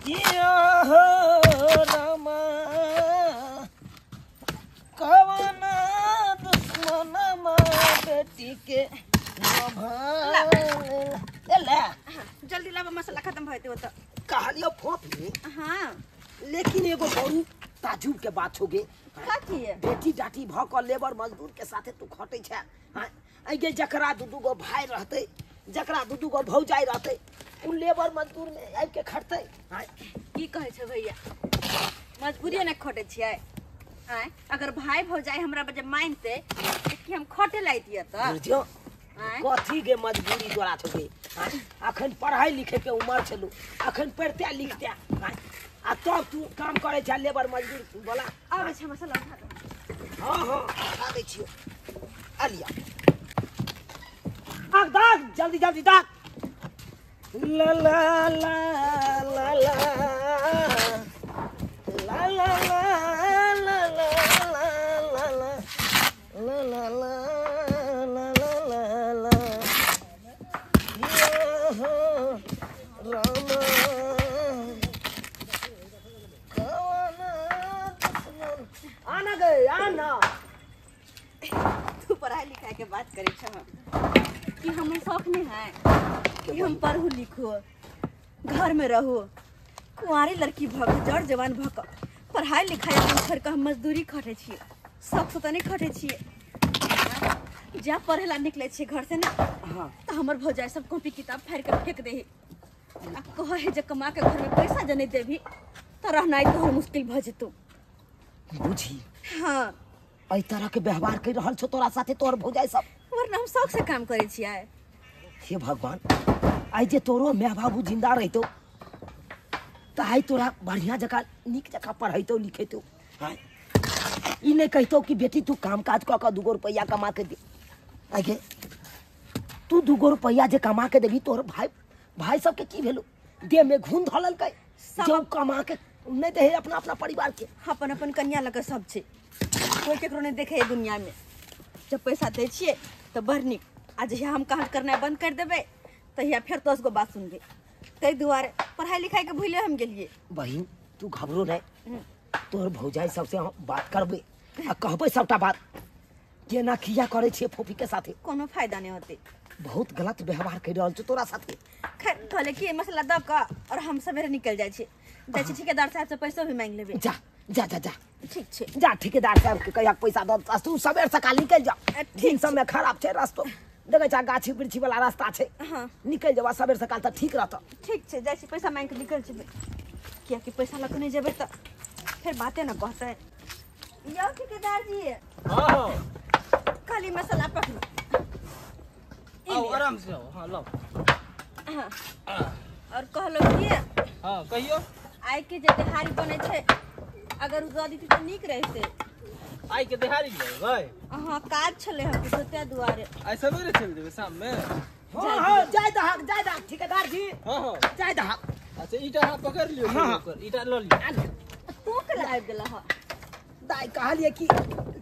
किया हो रामा कवना दुश्मनमा बेटी के ले जल्दी लाबा मसाला खत्म भइते होत कहलियो फोफी। हां लेकिन एगो बड़ी ताजुब के बात हो गे का की बेटी डाटी भ क लेबर मजदूर के साथे तू खटै छै। हां ऐ जकरा दू दू गो भाई रहते जकरा दू दू गो भौजाई रहते उ लेबर मजदूर में आबि के खटतै। हां की कहै छै भैया मजबूरी ने खटै छियै। आय अगर भाई भौजाई हमरा बजे मानते कि हम खटे लाइतियै त बुझियो कथी के मजबूरी तोरा छौ। अखन पढ़ाई लिखे के उम्र छलू अखन पढ़ते लिखते आ तब तू काम करे छ लेबर मजदूर बोला आबै छै मसाला उठा दो। हां हां उठा दै छियो आ लिया दाग दाग जल्दी जल्दी दाग ला ला ला ला ला ला ला ला ला ला ला ला ला ला ला ला ला रामा कवना दुश्मन आना गए आना। तू पढ़ाई लिखाई के बात करे छ कि हमें शौक नहीं है कि हम पढ़ू लिखू घर में रहू कुंवारी लड़की भक जड़ जवान भक पढ़ाई लिखाई अपन छोड़ के हम मजदूरी खटे छियै शौक से तो नहीं खटे छियै। जा पढ़े ला निकले छियै घर से ना। हाँ। तो हमर भौजाई सब कॉपी किताब फाड़ के फेंक दे आ कहे है जे कमा के घर में पैसा जे नहीं देबी तो रहनाइ तो मुश्किल भ जेतौ बुझी। हाँ एहि तरह के व्यवहार कर रहल छौ तोरा साथे तोहर भौजाई सब वरना हम शौक से काम करे छियै। हे भगवान आइ जे तोरो my बाबू जिंदा रहितौ त आइ तोरा बढ़िया जकाँ नीक जकाँ पढ़ैतौ लिखैतौ। हाँ ई नहीं कहितौ कि बेटी तू काम काज कऽ कऽ दूगो रुपैआ कमा के दे। आगे तू दूगो रुपैआ जे कमा के देबी तोहर भाई भाई सबके की भेलो देह में घून धऽ लेलकै जब कमा के नहीं दे अपना अपना परिवार के अपन अपन कन्या लग सब छै कोई केकरो नहीं देखे दुनिया में। जब पैसा दै छियै तो बड़ नीक आ जहिया हम काज करनाइ बंद कर देबै तहिया फेर 10 गो बात सुनबै ताहि दुआरे पढ़ाई लिखाई के भूले हम गेलियै। बहिन तू घबरो नहीं तोहर भौजाई सबसे हम बात करबै आ कहबै सबटा बात केना किया करै छियै फोफी के साथे कोनो फायदा नहीं होते बहुत गलत व्यवहार कर रहल छौ तोरा साथे। खैर कहले कि मसाला दऽ कऽ और हम सवेरे निकल जाइ छियै जाइ छी ठेकेदार साहब से पैसो भी मांगि लेबै। जा जा जा जा ठीक छै जा ठेकेदार साहब के कहिया पैसा दऽ तू सबेर सकाल निकलि जा दिन समय खराब छै रास्तो देखै छ गाछी वृक्षी वाला रास्ता छै। हाँ निकलि जेबा सबेर सकाल तऽ ठीक रहतौ। ठीक छै जाइ छी पैसा मांगि के निकलि जेबै कियाकि पैसा लऽ कऽ नहि जेबै तऽ फेर बाते न कहतै। यौ ठेकेदार जी। हाँ हाँ खाली मसाला पकड़ू आओ आराम से आओ। हाँ लाओ। हाँ और कहलो कि हाँ कहियो आइ के जे देहारी बनै छै अगर उ दऽ दिती तऽ नीक रहितै। आइ के देहारी लेबै? हाँ काज छलै हँ किछो ताहि दुआरे। आइ सवेरे चलि जेबै शाम में? हाँ हाँ जाय दहक जाय दहक ठेकेदार जी। हाँ हाँ जाय दहक। अच्छा ईटा अहाँ पकड़ लियौ। हाँ ईटा लऽ लियौ। तू केना आबि गेलह हँ? दाइ कहलियै कि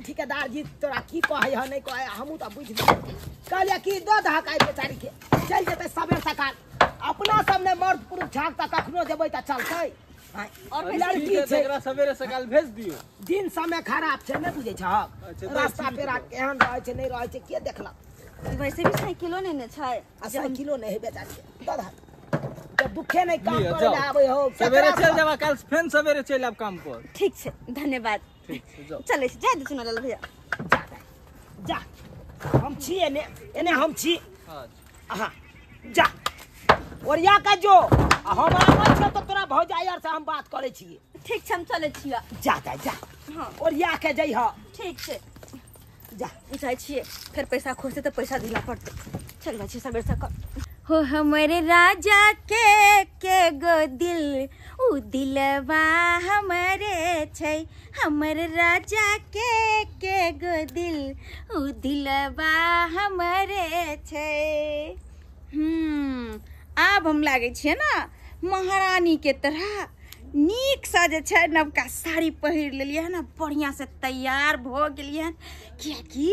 ठेकेदार जी तोरा की कहै हँ नहीं कहै हमहूँ तऽ बुझि गेलियै कहलियै कि दऽ दहक आइ बेचारी के चलि जेतै सबेर सकाल अपना सब ने मर्द पुरुष झाँक तऽ कखनो जेबै तऽ चलतै। और लड़की छै एकरा सवेरे सकाल भेज दियौ दिन समय खराब छै नहि बुझै छहक रास्ता पेरा केहन रहै छै नहि रहै छै के देखलक। वैसे भी साइकिलो नहि ने छै आ साइकिलो नहि है बेचारी के दऽ दहक जब दुखे नहि काम करे ले आबै हो सवेरे चलि जाबा काल फेन सवेरे चलि आब काम पर। ठीक छै धन्यवाद। ठीक छै जाओ चलै छी जाय दे लाल भैया। जा जा हम छी एने एने हम छी। हाँ जा ओरिया के जो आ हम आबै छियौ तऽ तोरा भौजाई आर से हम बात करै छियै। ठीक छै हम चलै छियै। जा जा जा। हाँ ओरिया के जइह। ठीक छै जा जाइ छियै फेर पैसा खोजतै तऽ पैसा दिला पड़तै चल जाइ छियै सबेर सकाल। हो हमरे राजा के गो दिल उ दिलवा हमरे छै हमर राजा के गो दिल उ दिलवा हमरे छै। आब हम लागै छियै ना महारानी के तरह नीकसँ जे छै नवका साड़ी पहिर लेलियै हन, बढ़िआँसँ तैयार भऽ गेलियै हन, कियाकि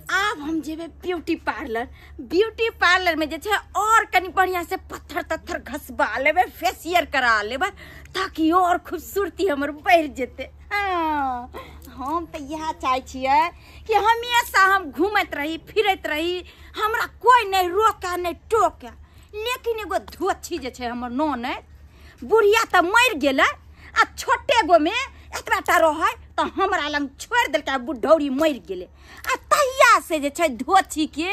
आब हम जेबै ब्यूटी पार्लर। ब्यूटी पार्लर में जे छै और कनि बढ़िया से पत्थर तत्थर घसबा लेबै, फेशियल करा लेबै ताकि और खूबसूरती हमर बढ़ि जेतै। हाँ, हम तऽ इएह चाहै छियै कि हमेशा हम घूमैत रही फिरैत रही, हमरा कोइ नहि रोकै नहि टोकै। लेकिन एगो धोछी जे छै हमर ननैद बुढ़िया तऽ मरि गेलै आ छोटे गो में एतबा टा रहै तऽ हमरा लग छोड़ि देलकै, बुढ़ौरी मरि गेलै। आ तहिया से जे छै धोछी के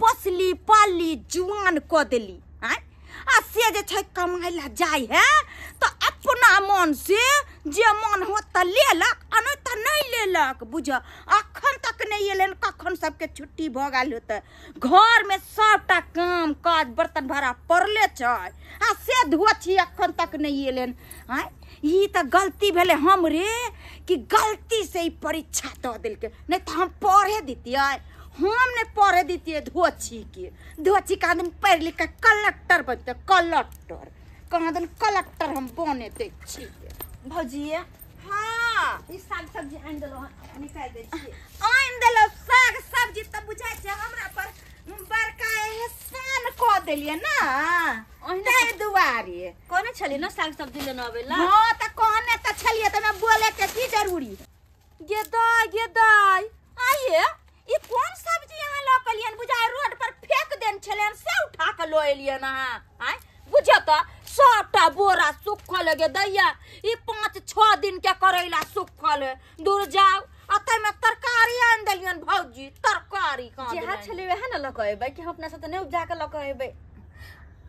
पोसली पालली जुआन कऽ देली। आँय, आ से जे छै कमाइ लए जाइ है तऽ अपना मन से जे मन होत तऽ लेलक आ नहि तऽ नहि लेलक। बुझ अखन तक नहि एलै, कखन सबके छुट्टी भऽ गेल होतै। घरमे सबटा काम काज बर्तन भाड़ा पड़ले छै आ से धोछी अखन तक नहि एलै। आँय, ई तऽ गलती भेलै हमरे कि गलती से ई परीक्षा दऽ देलकै, नहि तऽ हम पढ़े दितियै। हम नहि पढ़े दितियै धोछी के। धोछी कहाँ दिन पढ़ि लिख कऽ कलेक्टर बनतै, कलेक्टर कहाँ दिन कलेक्टर हम बने दै छियै। भौजी हाँ, ई साग सब्जी आनि देलहुँ हँ, निकालि दै छियै। आनि देलहुँ साग सब्जी तऽ बुझाइ छै हमरा पर बड़का एहसान कऽ देलियै ने, ताहि दुआरे। कहने छलियै ने साग सब्जी लेने अबै लए। हाँ तऽ कहने तऽ छलियै, तऽ बोले के की जरूरी। गे दाइ गे दाइ, आइये ई कोन सब्जी अहाँ लऽ के एलियन? बुझाइ रोड पर फेंक देन छलियन से उठा के लऽ एलियन अहाँ। आँय बुझियौ तऽ सबटा बोरा सुखल गे दैया, ई 5-6 दिन के करैला सुखल है। दूर जाउ, आ ताहिमे तरकारी आनि देलियन भौजी, तरकारी कहाँ जेहा छलै वएह ने लऽ के एबै कि हम अपना से तऽ नहि उपजा के लऽ के एबै।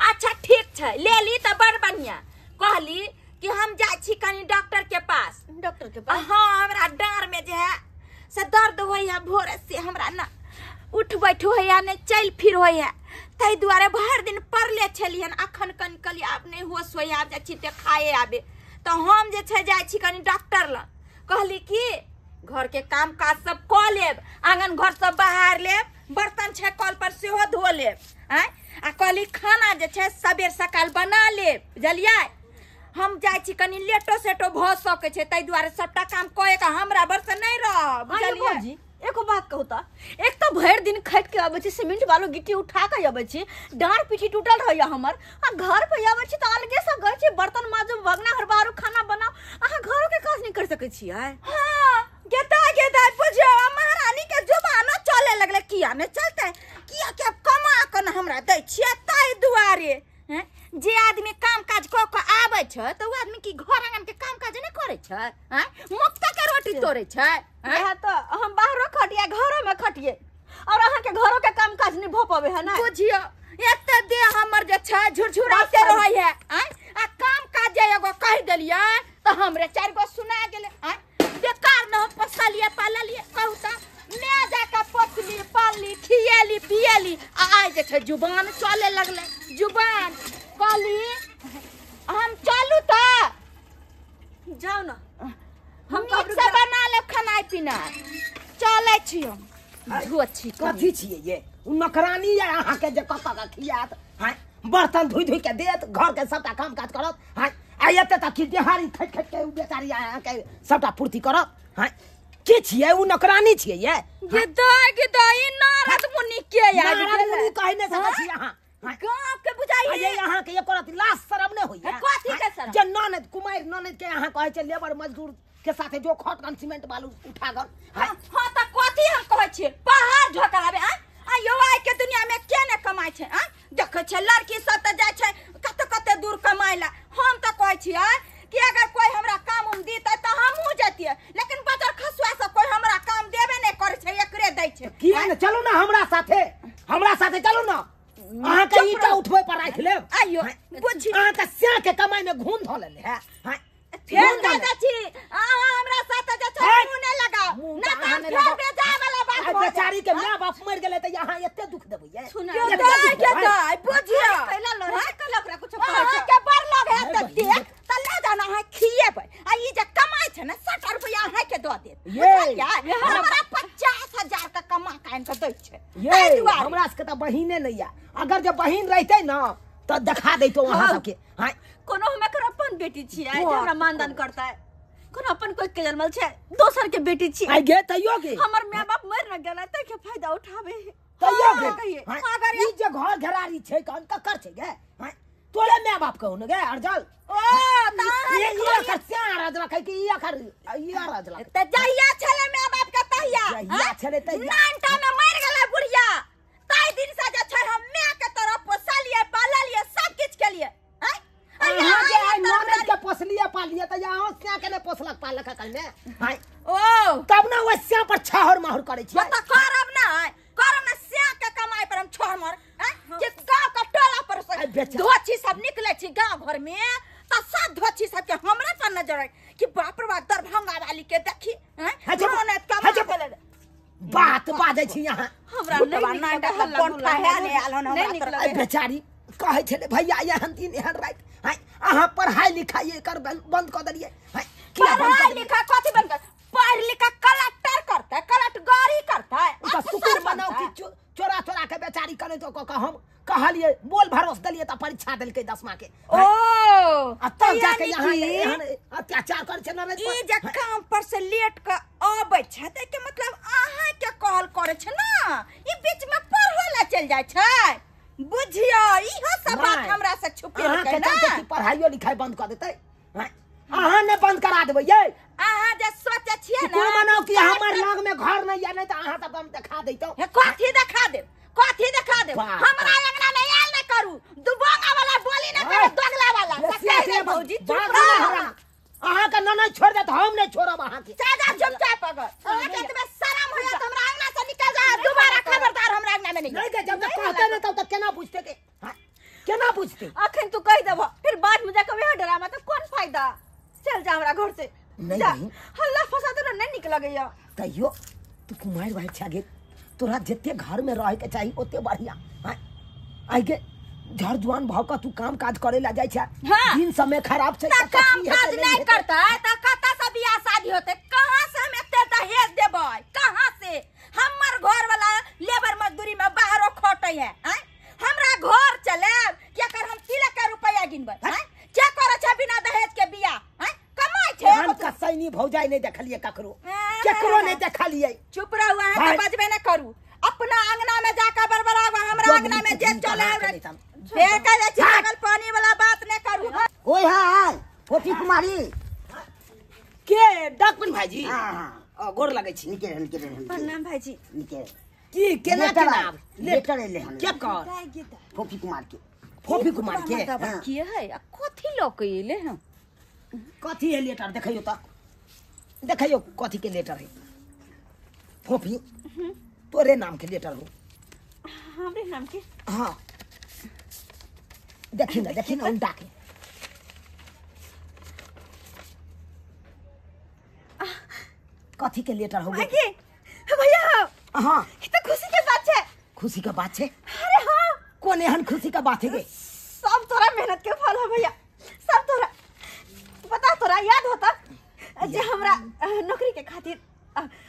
अच्छा ठीक छै, ले ली तऽ बड़ बढ़िया। कहली कि हम जाइ छी कनी डॉक्टर के पास। डॉक्टर के पास? हाँ, हमरा डाँर में जे है से दर्द होइ है भोरे से, हमरा ना उठ बैठ होइए नहि चलि फिर होइए, ताहि दुआरे भरि दिन पड़ले छलियन। अखन कनि कहलियै आब नहि होश होइए, आब जाइ छी देखाए आबे। तऽ हम जे छै जाइ छी कनि डॉक्टर लग। कहली कि घरके काम काज सब कऽ लेब, आङ्गन घर सब बहार लेब, बर्तन छै कल पर सेहो धो लेब। आँय, आ कहली खाना जे छै सबेर सकाल बना लेब, बुझलियै। हम जाइ छी कनि लेटो सेटो भऽ सकै छै, ताहि दुआरे सबटा काम कऽ के हमरा बरसँ नहि रहब, बुझलियै। एको बात कहू तऽ, एक तऽ भरि दिन खटि के अबै छी, सीमेंट बालू गिट्टी उठा के अबै छी, डाँड़ पीठी टूटल रहैया हमर, आ घर पे अबै छी तऽ अलगे सँ गरै छी, बर्तन माजू, भगना घर बहारू, खाना बनाउ, अहाँ घरो के काज नहि कर सकै छियै। हाँ गेदा गेदा बुझियौ, महारानी के जुबानो चले लगलै। किया नहि चलतै? किया के कमा कऽ ने हमरा दै छियै, ताहि दुआरे। जे आदमी काम काज कऽ के आबै छै तऽ ओ आदमी की घर आङ्गन के काम काज नहि करै छै? आँय, मुफ्त के रोटी तोड़ै छै। इएह तऽ हम बाहरो खटियै घरो में खटियै, और अहाँ के घरो के काम काज नहि भऽ पबै है ना। बुझियौ एते देह हमर जे छै झुरझुराइते रहै है। आँय, आ काम काज जे एगो कहि देलियै तऽ हमरे 4 गो सुना गेलै। आँय, बेकार न हम पोसलियै पाललियै। कहू तऽ मैं जाकऽ पोसली पालली खियेली पियेली, आ आइ जे छै जुबान चले लगलै जुबान। कहली हम चलू तऽ जाउ ने, हम नीकसँ बना लेब खेनाइ पिनाइ, चलै छी हम। धोछी कथी छियै ये? ओ नौकरानी ये अहाँके जे कऽ कऽ खियात, हाँ बर्तन धोइ धोइ के देत, घर के सबटा काम काज करत। हाँ आ एते तक देहारी खटि खटि के ओ बेचारी अहाँके सबटा पूर्ति करत। हाँ के छियै उ नौकरानी छियै ये? गे दाइ नारद मुनि के यार, नारद मुनि कहि नहि सकै छी अहाँ। गाँव के बुझाइ ये अहाँ के एको रति लाज शरम नहि होइए? कथी के शरम? जे ननद कुमारि ननद के अहाँ कहै छै लेबर मजदूर के साथे जो खटगन सीमेंट बालू उठागन। हाँ तऽ कथी हम कहै छियै पहाड़ झोकाबे। आँय आइयो आइ के दुनिया में के ने कमाइ छै? आँय देखै छै लड़की सब तऽ जाइ छै कते कते दूर कमाइ लए। हम तऽ कहै छियै कि अगर कोई हमरा काम उम दीतै तऽ हमहूँ जैतियै, लेकिन बजर खसुआ सब कोई हमरा काम देबे नहि करै छै, एकरे दै छै। किया ने चलू ने हमरा साथे, हमरा साथे चलू ने, अहाँके ईटा उठबै पर राखि लेब। आइयो बुझी अहाँके स्या के कमाइ में घून धऽ लेले है। फेर दादा छी अहाँ हमरा साथे जे छै मुँह नहि लगाउ, नहि तऽ हम फेर बेजाय वाला बात भऽ बेचारी के माय बाप मरि गेलै तऽ अहाँ एते दुख देबै ये? बुझियौ बुझियौ कैला लड़ै कैला ओकरा कुछो कहै छै? अहाँके बड़ लग है तऽ देख तऽ लऽ जाउ ने, अहाँ खिएबै। आ ई जे कमाइ छै ने 60 रुपैआ अहाँके दऽ देत, बुझलियै? हमरा 50,000 के कमा कऽ आनि कऽ दै छै। ये हमरा सबके तऽ बहिने नहि यऽ, अगर जे बहिन रहितै ने तऽ देखा दैतौ अहाँ सबके। कोनो हम एकर अपन बेटी छियै जे हमरा मानदान करतै? कोनो अपन कोई के जन्मल छै, दोसर के बेटी छी। आइ गे तैयो गे हमर माय बाप मर न गेलै तै के फायदा उठाबे तैयो गे। कहिए अगर ई जे घर घेरारी छै कन ककर छै गे? हां तोरे माय बाप कहू न गे अर्जल। ओ त ये अखर से अरज रखै कि ई अखर ई अरज रखै? त जहिया छले माय बाप के तहिया, जहिया छले तहिया नानटा में मर गेलै बुढ़िया, ताई दिन से जे छै हम माय के तरफ पोसलिए पाललिए सब किछ केलिए। हैं अहाँ के आइ ननद के पोसलिए पालिए त अहाँ स्या के ने पोसलक पालक कने? हां ओ तब न ओइ स्या पर छहर माहर करै छियै। त करब ना, करब ना स्या के कमाई पर हम छहर मार। हैं जे गांव के टोला पर से धोछी सब निकले छी गांव घर में त सब धोछी सब के हमरा पर नजर है कि बाप रे बाप दरभंगा वाली के देखी। हैं ननद कमा के बात बाजै छी यहाँ हमरा नहीं निकल कोन है ने आल हन हमरा तरफ। आई बेचारी कहै छलै भैया एहन दिन एहन राति, हां अहाँ पढ़ाई लिखाई एकर बंद क देलियै। हां पढ़ाई लिखाई कथि बंद कर? पढ़ लिख के कलेक्टर करतै, कलेक्टरी करतै, ओ सुकुर बनाओ कि चोरा चोरा के बेचारी कने तो क हम कहलियै बोल भरोस देलियै त परीक्षा देलकै 10मा के। ओ आ तब जाके यहाँ एहन अत्याचार करै छै ननद पर। ई जे काम पर से लेट के आबै छै त के मतलब अहाँ के कहल करै छै ना, ई बीच में पढ़ै ला चल जाइ छै। बुझियो इहो सब बात हमरा से छुपेलकै ना। अहाँ के पढ़ाइयो लिखाई बंद कर देतै? अहाँ ने बंद करा देबै यै। अहाँ जे सोचै छियै ना कोन मनाउ कि हमर लग में घर नहीं या नहीं त अहाँ सब हम देखा दैतौ। हे कथि देखा देब, कथि देखा देब? हमरा अंगना में आयल ना करू, दुबंगा वाला बोली ना करू, दोगला वाला से भौजी चुप रह। अहाँ के ननद छोड़ देत हम नहीं छोड़ब अहाँ के। जा चुपचाप अगर अहाँ के एतबे शरम होया त हमरा अंगना से निकल जा, दोबारा खबरदार हमरा अंगना में नहीं। नहीं के जब तक कहते नहीं तब तक केना पूछते के? हां केना पूछते? अखन तू कह देबो फिर बाद में जाके वह डरामा त कोन फायदा? चल जा हमरा घर से। नहीं नहीं हल्ला फसाद तो नहीं निकल गया। तैयो तू कुमार भाई छा गे, तोरा जते घर में रहे के चाहिए ओते बढ़िया। हां आई के झर जुआन भाव का तू काम काज करे ला जाय छै। हाँ। दिन समय खराब छै त काम काज नहीं करता त कता से बियाह शादी होते? कहां से हम एते दहेज देबै? कहां से? हमर घर वाला लेबर मजदूरी में बाहरो खटै है। हैं हमरा घर चलेब कि अगर हम तिलक के रुपया गिनबै? हैं के करै छै बिना दहेज के बियाह? हैं कमाई छै हम कसैनी भौजाई नहीं देखलिए ककरो, केकरो नहीं देखलिए। चुप रहू अहाँ त बजबे न करू, अपना अंगना में जाकर बड़बड़ाबू, हमरा अंगना में जे चले फेंका जाइ छै अगल पानी वाला बात नहीं करू। ओए हाय फोफी कुमारी के डॉक्टर भाईजी। हां गोर लगै छी। निके निके प्रणाम भाईजी। निके की केना केना लेटर एले हन के कर? फोफी कुमार के। फोफी कुमार के की है आ कथि ल के एले हन? कथि है लेटर देखैयो त, देखैयो कथि के लेटर है। फोफी तोरे नाम के लेटर हो। हमरे नाम के? हां देखी ना, देखी ना उल्टा के। कथी के लेटर हो गए भैया? हां ई त खुशी के बात छै। खुशी के बात छै? अरे हां कोन एहन खुशी के बात है गे? सब तोरा मेहनत के फल है भैया, सब तोरा। पता तोरा याद होता जे हमरा नौकरी के खातिर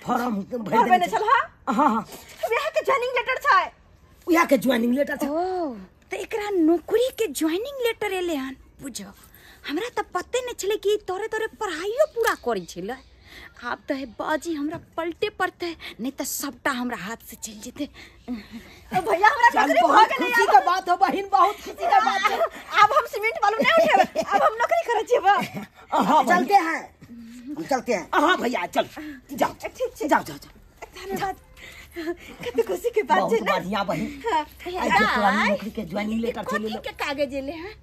फॉर्म भर देने छल? हां हां हां बियाह के ज्वाइनिंग लेटर छै। बियाह के ज्वाइनिंग लेटर छै? ओ त एकरा नौकरी के ज्वाइनिंग लेटर एले हन। बुझो हमरा त पते नहीं छले कि तोरे तोरे पढ़ाइयो पूरा करै छले। आब त हे बाजी हमरा पलटे पड़ते, नहीं त सबटा हमरा हाथ से चल जेते। भैया हमरा नौकरी भ गेलै। खुशी के बात हो बहिन, बहुत खुशी के बात है। अब हम सीमेंट वालू नहीं उठेबै, अब हम नौकरी करै छियै। हां चलते हैं, हम चलते हैं। हां भैया चल जाओ, ठीक छै जाओ जाओ जाओ। धन्यवाद, कते खुशी के बात छै ना। बढ़िया बहिन। आई तोरा नौकरी के ज्वाइनिंग लेटर चले कथी के कागज एले हन?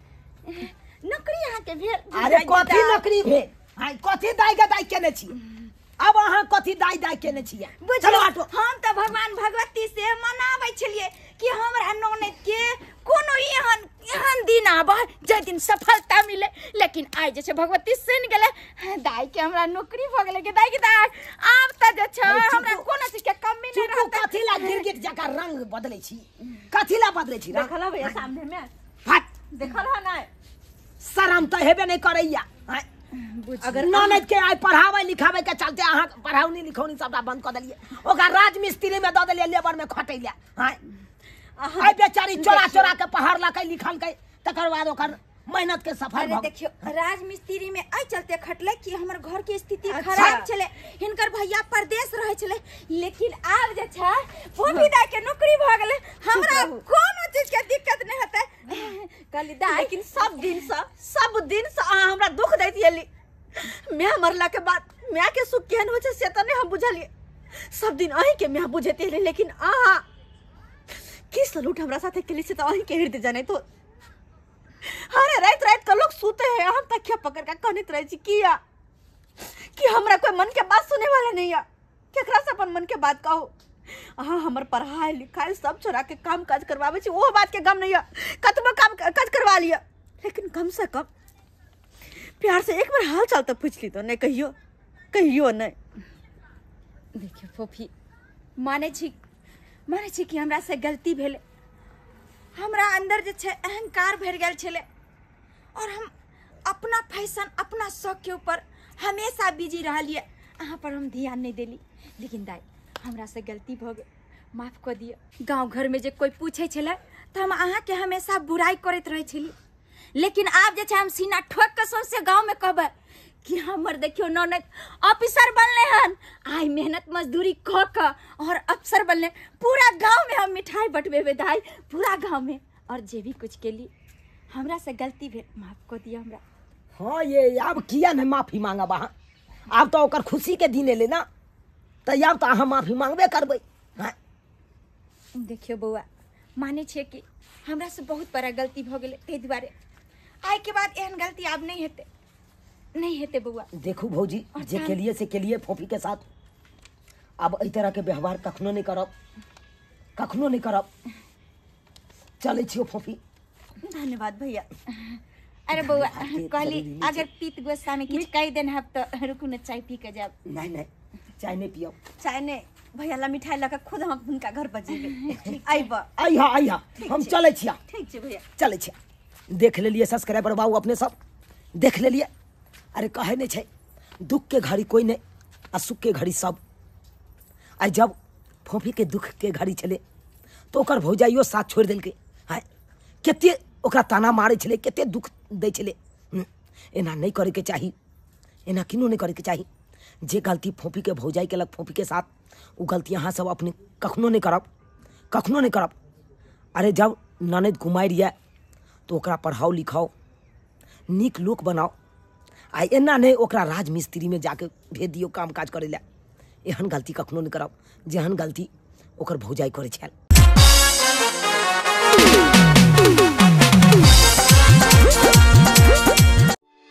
नौकरी अहाँ के भेल? अरे कथी नौकरी भेल? हां कथी दाइ के दाइ केने छी? अब अहाँ कथी दाइ दाइ केने छियै? चलो हटो। हम त भगवान भगवती से मनाबै छलियै कि हमरा ननद के कोनो एहन एहन दिन आबे जे दिन सफलता मिले, लेकिन आइ जे छै भगवती सुनि गेलै, दाइ के हमरा नौकरी भ गेलै के दाइ के दाइ आब त जे छै हमरा कोनो चीज के कमी नहि रहतै। कथी ला गिरगिट जका रंग बदलै छी? कथी ला बदलै छी? देखल भैया सामने में फट देखल ह नै? शरम त हेबे नहि करैया। अगर ननद के आइ पढ़ावे लिखावे के चलते अहाँ पढ़ाउनी लिखौनी सबटा बंद क देलियै, ओकरा राजमिस्त्री में the देलियै, लेबर में खटैले। हां आई बेचारी चोरा चोरा के पढ़लकै लिखलकै, तकर बाद ओकर मेहनत के सफल। अरे देखियो राजमिस्त्री में एहि चलते खटले कि हमर घर के स्थिति खराब छले, हिनकर भैया परदेश रहे छले, लेकिन आब जे छै फोफी दाई के नौकरी भ गेले, हमरा कोनो चीज के दिक्कत नहीं हेतै। कहली दाई लेकिन सब दिन से अहाँ हमरा दुख दैत एली। My मरला के बाद my के सुख केहन होइ छै से त नहीं हम बुझलिए, सब दिन अहीं के my बुझैत एली, लेकिन अहाँ की सलूट हमरा साथे केली से त अहीं के हृदय जनैत हो। अरे रात रात के लोग सूते हैं, हम तकिया पकड़ के कहते रहे छी किया कि हमरा कोई मन के बात सुने वाला नहीं है, केकरा से अपन मन के बात कहो। अहाँ हमर पढ़ाई लिखाई सब छोड़ा के काम काज करवावे छी, वो बात के गम नहीं है, कतबो काम काज करवा लिया, लेकिन कम से कम प्यार से एक बार हाल चाल तो पूछ ली तो नहीं, कहियो कहियो नहीं। देखियो फोफी माने छी कि हमरा से गलती भेल, हमरा अंदर जे छै अहंकार भरि गेल छलै और हम अपना फैशन अपना शौक के ऊपर हमेशा बिजी रहलियै, अहाँ पर हम ध्यान नहीं देली। लेकिन दाई हमरा से गलती भऽ गेल, माफ कऽ दिअ। गाँव घर में जे कोई पूछै छलै तऽ हम अहाँके हमेशा बुराइ करैत रहै छली, लेकिन आब जे छै हम सीना ठोकि कऽ सौंसे गाँवमे कहबै कि हमर देखियो ननद ऑफिसर बनले हन, आइ मेहनत मजदूरी कऽ कऽ और अफसर बनले, पूरा गाँव में हम मिठाई बटबेबै दाई, पूरा गाँव में। और जे भी कुछ केली हमरा से गलती भेल, माफ कऽ दिअ हमरा। हाँ ये आब किया नहीं माफी मांगब अहाँ, आब तो ओकर खुशी के दिन एलै ना, तऽ आब तऽ अहाँ माफी मांगबे करबै। हाँ देखियो बौआ माने छियै कि हमरा से बहुत बड़ा गलती भऽ गेलै, ताहि दुआरे आइ के बाद एहन गलती आब नहीं हेतै, नहीं हेतै बौआ। देखू भौजी जे केलिए से केलिए फोफी के साथ, अब एहि तरह के व्यवहार कखनो नहीं करब, कखनो नहीं करब। चलै छियो फोफी। धन्यवाद भैया। अरे बौआ कहली अगर पीत गुस्सा में किछु कहि देन हब तऽ रुकू ने चाय पी के जाब। नहीं नहीं चाय नहीं पियब। चाय नहीं भैया ला मिठाई लऽ के खुद हम हुनका घर पर जेबै। आइबा आइहा आइहा हम चलै छिया। ठीक छै भैया चलै छिया। देख लेलिए सब्सक्राइबर बाबू अपने सब देख लेलिए। अरे कहे नहीं छै दुख के घड़ी कोई नहीं आ सुख के घड़ी सब। आ जब फोफी के दुख के घड़ी छले तो ओकर भौजाइयो साथ छोड़ देलकै। हाँ कते ओकरा ताना मारे छले, कते दुख दै छले। एना नहीं करे के चाही, एना किनो नहीं करे के चाही। जे गलती फोफी के भौजाई केलक फोफी के साथ, उ गलती अहाँ सब अपने कखनो नहीं करब, कखनो नहीं करब। अरे जब ननद कुमारि यऽ तो ओकरा पढ़ाओ लिखाओ, नीक लोक बनाओ, आ एना नहीं ओकरा राजमिस्त्री में जाके भेज दियौ काम काज करै लए। एहन गलती कखनो नहीं करब जेहन गलती ओकर भौजाई करै छल।